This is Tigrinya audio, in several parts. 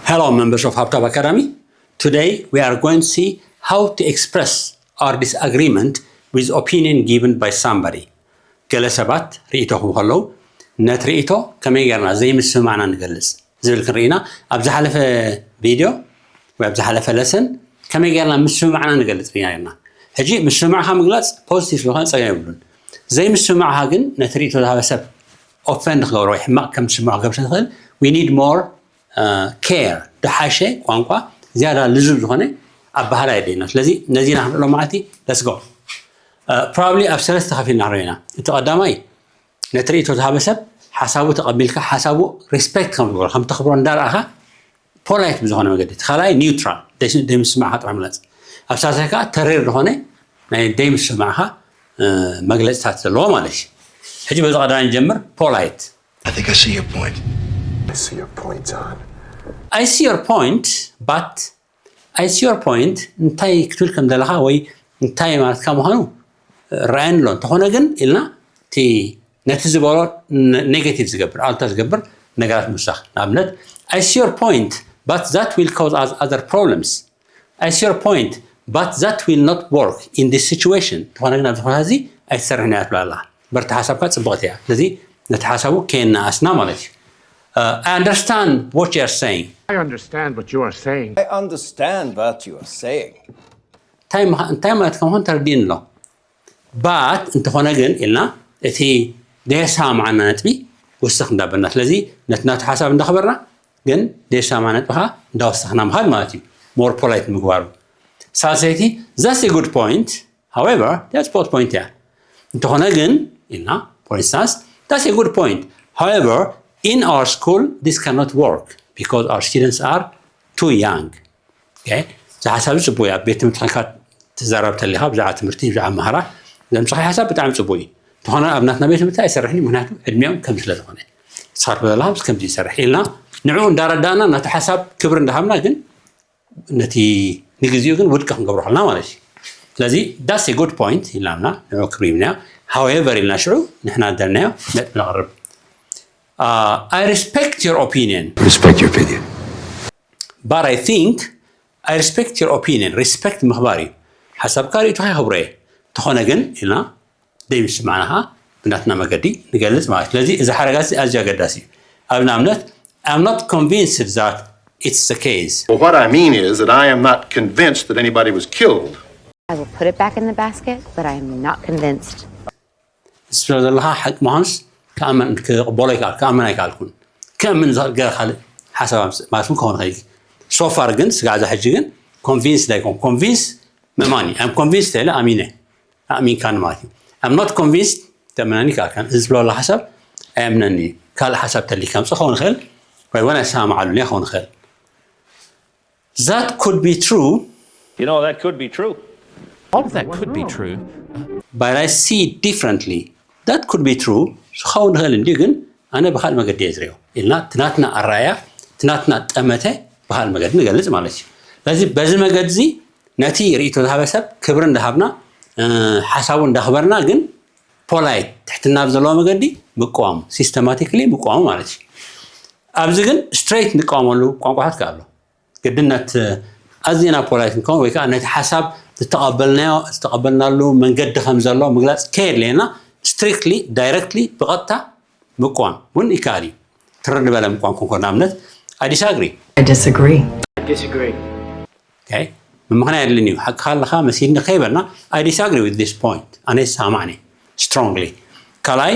Hello, members of Habtab Academy. Today we are going to see how to express our disagreement with opinion given by somebody. ገለ ሰባት ርእይቶ ክህቡ ከለዉ ነቲ ርእይቶ ከመይ ጌርና ዘይምስምማዕና ንገልጽ ዝብል ክንርኢ ኢና። ኣብ ዝሓለፈ ቪድዮ ወይ ኣብ ዝሓለፈ ለሰን ከመይ ጌርና ምስምማዕና ንገልጽ ርኢና ነርና። ሕጂ ምስምማዕካ ምግላጽ ፖዚቲቭ ዝኾነ ጸገም የብሉን። ዘይምስምማዕካ ግን ነቲ ርእይቶ ዝሃበ ሰብ ኦፈንድ ክገብሮ ወይ ሕማቕ ከም ዝስምዖ ክገብር ስለ ዝኽእል we need more ኬር፣ ዝሓሸ ቋንቋ፣ ዝያዳ ልዙብ ዝኾነ ኣበሃህላ የድልየና። ስለዚ ነዚ ኢና ክንርኢ ሎማዓልቲ። Let's go። Probably ኣብ ሰለስተ ከፊልና ክንሪኦ ኢና። እቲ ቀዳማይ ነቲ ርእይቶ ዝሃበ ሰብ ሓሳቡ ተቐቢልካ ሓሳቡ ሪስፔክት ከም ትገብሮ ከም ተኽብሮ እንዳረኣኻ ፖላይት ብዝኾነ መገዲ። እቲ ካልኣይ ኒውትራል ዘይምስማዕካ ጥራሕ ምግላፅ። ኣብ ሳልሳይ ከዓ ተሪር ዝኾነ ናይ ዘይምስማዕካ መግለፅታት ዘለዎ ማለት እዩ። ሕጂ በዚ ቀዳማይ ንጀምር። ፖላይት I think I see your point. I see your point, John. I see your point, but I see your point እንታይ ክትብል ከም ዘለኻ ወይ እንታይ ማለትካ ምዃኑ ረኣየኒ ኣሎ። እንተኾነ ግን ኢልና እቲ ነቲ ዝበሎ ኔጋቲቭ ዝገብር ኣሉታ ዝገብር ነገራት ምውሳኽ። ንኣብነት I see your point, but that will cause us other problems. I see your point, but that will not work in this situation. እንተኾነ ግን ኣብዚ ኩነታት እዚ ኣይትሰርሕን እያ ትብል ኣላ። በርቲ ሓሳብካ ጽብቕቲ እያ። ስለዚ ነቲ ሓሳቡ ከየነኣስና ማለት እዩ። I understand what you are saying. I understand what you are saying. I understand what you are saying. እንታይ ምኻ- እንታይ ማለት ከም ዝኾነ ተረዲእኒ ኣሎ። ባት እንተኾነ ግን ኢልና እቲ ደየሳማዓና ነጥቢ ውስኽ እንዳበልና ስለዚ ነቲ ናቱ ሓሳብ እንዳኽበርና ግን ደየሳማዓ ነጥቢ ከዓ እንዳወሰኽና ምኻድ ማለት እዩ። ሞር ፖላይት ምግባሩ። ሳልሰይቲ that's a good point, however that's both point እያ። እንተኾነ ግን ኢልና for instance that's a good point, however in our school this cannot work because our students are too young. እዚ ሓሳብ እዚ ፅቡቅ እዩ። ኣብ ቤት ትምህርቲ ኮይንካ ትዛረብ ተሊካ ብዛዕባ ትምህርቲ ብዛዕባ ኣመሃራ ዘምፅኻ ሓሳብ ብጣዕሚ ፅቡቅ እዩ። እንተኾነ ኣብ ናትና ቤት ትምህርቲ ኣይሰርሕን እዩ ምክንያቱ ዕድሚኦም ከም ስለ ዝኾነ ንስኻ ትበለላ ምስ ከምዚ ይሰርሕ ኢልና ንዕኡ እንዳረዳእና ናቱ ሓሳብ ክብሪ እንዳሃብና ግን ነቲ ንግዚኡ ግን ውድቂ ክንገብሮ ከለና ማለት እዩ። ስለዚ that's a good point ኢልናምና ንዕኡ ክብሪ ይብና። However ኢልና ሽዑ ንሕና ደልናዮ ነጥቢ ነቕርብ። I respect your opinion. Respect your opinion. But I think I respect your opinion. Respect ምኽባር እዩ። ሓሳብካ ርእይቶኻ የኽብሮ እየ። እንተኾነ ግን ኢልና ደይምስማዕና ከዓ ብናትና መገዲ ንገልጽ ማለት እዩ። ስለዚ እዚ ሓረጋት እዚ ኣዝዩ ኣገዳሲ እዩ። ኣብ ንኣብነት I'm not convinced that it's the case. Well, what I mean is that I am not convinced that anybody was killed. I will put it back in the basket, but I am not convinced. ዝስሎ ዘለኻ ሓቂ ምዃኑስ ክኣምን ክቕበሎ ይከኣል ክኣምን ኣይከኣልኩን። ክእምን ዝኽእል ገለ ካልእ ሓሳብ ኣምፅእ ማለት እውን ክኸውን ይኽእል። So far ግን ስጋዕ እዛ ሕጂ ግን ኮንቪንስድ ኣይኮን ኮንቪንስ ምእማን እዩ። I'm convinced ኢለ ኣሚነ ኣእሚንካኒ ማለት እዩ። I'm not convinced ተእምነኒ ይከኣልካን። እዚ ዝብሎ ዘሎ ሓሳብ ኣየምነኒ እዩ። ካልእ ሓሳብ ተሊካ ምፅእ ክኸውን ይኽእል ወይ እውን ኣይሰማማዓሉን እየ ክኸውን ይኽእል። That could be true. You know, that could be true. All of that could be true. But I see it differently. That could be true. ክኸውን ይኽእል እንድዩ ግን ኣነ ብካልእ መገዲ እየ ዝሪኦ ኢልና እቲ ናትና ኣረኣእያ እቲ ናትና ጠመተ ብካልእ መገዲ ንገልፅ ማለት እዩ። ስለዚ በዚ መገዲ እዚ ነቲ ርእይቶ ዝሃበ ሰብ ክብሪ እንዳሃብና ሓሳቡ እንዳኽበርና ግን ፖላይት ትሕትና ብዘለዎ መገዲ ምቅዋሙ ሲስተማቲክሊ ምቅዋሙ ማለት እዩ። ኣብዚ ግን ስትሬት ንቃወመሉ ቋንቋታት ከ ኣሎ። ግድነት ኣዝና ፖላይት ንከውን ወይ ከዓ ነቲ ሓሳብ ዝተቐበልናዮ ዝተቐበልናሉ መንገዲ ከም ዘሎ ምግላፅ ከየድለየና ስትሪክትሊ ዳይረክትሊ ብቐጥታ ምቋም እውን ይከኣል እዩ። ትርር ዝበለ ምቋም ክንኮን ንኣብነት I disagree. I disagree. I disagree. Okay? ምምኽናይ የድልን እዩ ሓቅኻ ኣለኻ መሲልኒ ከይበልና I disagree with this point ኣነ ይሰማማዕኒ strongly። ካልኣይ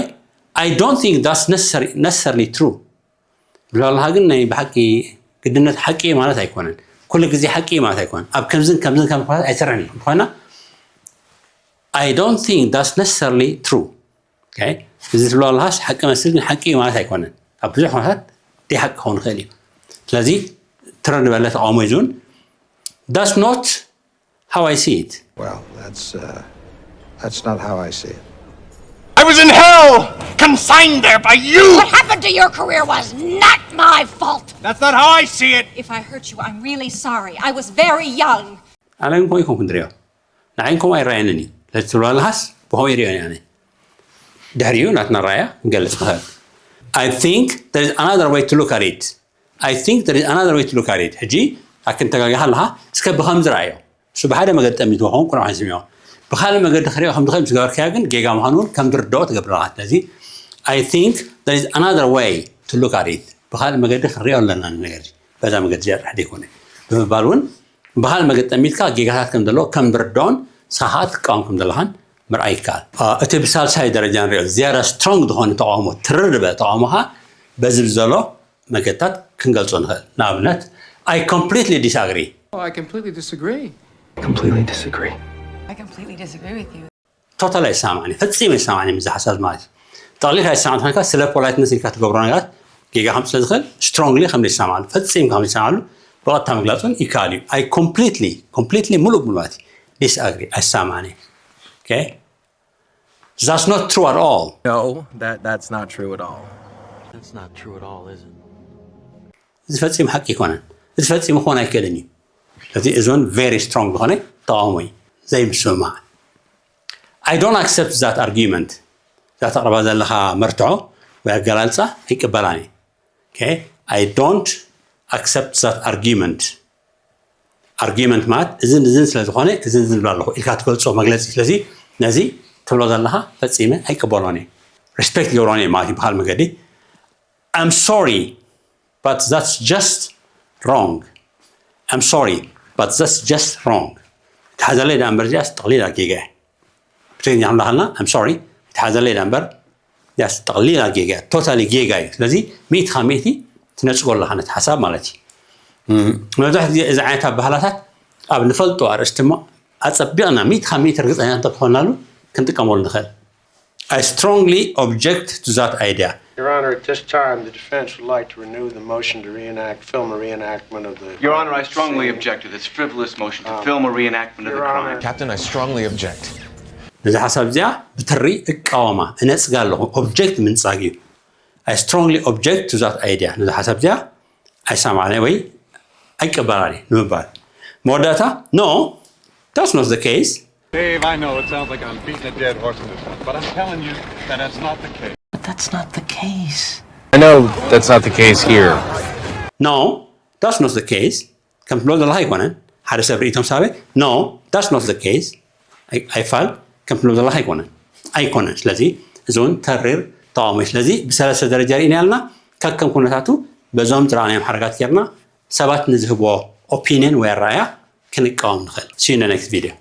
I don't think that's necessary, necessarily true ዝብላ ኣለኻ ግን ናይ ብሓቂ ግድነት ሓቂ ማለት ኣይኮነን። ኩሉ ግዜ ሓቂ ማለት ኣይኮነን። ኣብ ከምዝን ከምዝን ከም ኩነታት ኣይሰርሕን እዩ። እንተኾይና I don't think that's necessarily true. Okay? እዚ ትብሎ ኣለኻስ ሓቂ መስል ግን ሓቂ እዩ ማለት ኣይኮነን። ኣብ ብዙሕ ኩነታት ደይ ሓቂ ክኸውን ይኽእል እዩ። ስለዚ ትረር ዝበለ ተቃውሞ እዩ ዝውን That's not how I see it. Well, that's uh, that's not how I see it. I was in hell, consigned there by you! What happened to your career was not my fault! That's not how I see it! If I hurt you, I'm really sorry. I was very young. ኣነ ግን ከምኡ ይኮንኩ ንሪኦ ንዓይን ከምኡ ኣይረኣየንን እዩ ለትብሎ ኣለሃስ ብከምኡ ይሪኦ ኣነ ድሕሪኡ ናትና ራያ ክንገልፅ ንኽእል I think there is another way to look at it I think there is another way to look at it. ሕጂ ኣክን ተጋጊኻ ኣለኻ፣ እስከ ብኸምዚ ረኣዮ። እሱ ብሓደ መገዲ ጠሚትዎ ኸውን ቁኑዕ ኣይስምዖ። ብኻልእ መገዲ ክሪኦ ከም ዝኽእል ምስ ገበርካዮ ግን ጌጋ ምዃኑ እውን ከም ትርድኦ ትገብር ኣለኻ። ስለዚ I think there is another way to look at it. ብኻልእ መገዲ ክንሪኦ ኣለና ንነገር በዛ መገዲ እዚኣ ጥራሕ ዘይኮነ ብምባል እውን ብኻልእ መገዲ ጠሚትካ ጌጋታት ከም ዘለዎ ከም ዝርድኦን ንስኻ ትቃወም ከም ዘለኻን ምርኣይ ይከኣል። እቲ ብሳልሳይ ደረጃ ንሪኦ ዝያዳ ስትሮንግ ዝኾነ ተቃውሞ ትርር ዝበለ ተቃውሞኻ በዚ ብዘሎ መገድታት ክንገልጾ ንኽእል። ንኣብነት I completely disagree. Oh, I completely disagree. Completely disagree. I completely disagree with you. ቶታል ኣይሰማማዕን፣ ፈጺመ ኣይሰማማዕን ምስ ሓሳብ ማለት እዩ። ጠቕሊልካ ኣይሰማማዕን ኮይንካ ስለ ፖላይትነስ ኢልካ ትገብሮ ነገራት ጌጋ ከም ስለ ዝኽእል ስትሮንግሊ ከም ዘይሰማማዕሉ ፈጺምካ ከም ዘይሰማማዕሉ ብቐጥታ ምግላጽ እውን ይከኣል እዩ። I completely completely ሙሉእ ብሙሉእ ማለት እዩ disagree ኣይሰማማዕን እየ። Okay? That's not true at all. No, that, that's not true at all. That's not true at all, is it? እዚ ፈጺሙ ሓቂ ኣይኮነን። እዚ ፈጺሙ ክኾን ኣይክእልን እዩ። ስለዚ እዚ እውን very strong ዝኾነ ተቃውሞ እዩ። ዘይምስምማዕ። I don't accept that argument. እዛ ተቕርባ ዘለኻ መርትዖ ወይ ኣገላልጻ ኣይቅበላን እየ። Okay? I don't accept that argument. ኣርጊመንት ማለት እዝን እዝን ስለ ዝኾነ እዝን እዝን ዝብል ኣለኹ ኢልካ ትገልጾ መግለጺ። ስለዚ ነዚ ትብሎ ዘለኻ ፈጺመ ኣይቅበሎን እየ። ሪስፔክት ይገብሮን እየ ማለት እዩ ብኻልእ መገዲ። I'm sorry but that's just wrong. I'm sorry but that's just wrong. ተሓዘለይ ዳ እምበር እዚኣስ ጠቕሊላ ጌጋ እያ። ብትግርኛ ክንብላ ከለና I'm sorry ተሓዘለይ ዳ እምበር እዚኣስ ጠቕሊላ ጌጋ እያ። ቶታሊ ጌጋ እዩ። ስለዚ ሚእቲ ካብ ሚእቲ ትነጽጎ ኣለኻ ነቲ ሓሳብ ማለት እዩ። መብዛሕትኡ ግዜ እዚ ዓይነት ኣባህላታት ኣብ ንፈልጦ ኣርእስቲ እሞ ኣጸቢቕና ሚእቲ ካብ ሚእቲ ርግጸኛ እንተኾናሉ ክንጥቀመሉ ንኽእል። I strongly object to that idea. Your Honor, at this time, the defense would like to renew the motion to reenact, film a reenactment of the. Your Honor, I strongly object to this frivolous motion to film a reenactment of the Your crime. Honor. Captain, I strongly object. ነዚ ሓሳብ እዚኣ ብትሪ እቃወማ፣ እነጽጋ ኣለኹ። ኦብጀክት ምንጻግ እዩ። I strongly object to that idea. ነዚ ሓሳብ እዚኣ ኣይሰማዕን ወይ ኣይቅበላን እየ ንምባል። መወዳእታ no, that's not the case. Dave, I know it sounds like I'm beating a dead horse in this one, but I'm telling you that that's not the case. But that's not the case. I know that's not the case here. No, that's not the case. ከም ትብሎ ዘለኻ ኣይኮነን። ሓደ ሰብ ርእይቶ ምስ ሃበ no, that's not the case. ኣይ- ኣይፋል ከም ትብሎ ዘለኻ ኣይኮነን ኣይኮነን። ስለዚ እዚ እውን ተሪር ተቃውሞ እዩ። ስለዚ ብሰለስተ ደረጃ ርኢና ያልና ከከም ኩነታቱ በዞም ዝረኣናዮም ሓረጋት ጌርና ሰባት ንዝህብዎ ኦፒኒየን ወይ ኣረኣያ ክንቃወም ንኽእል። See you in the next video.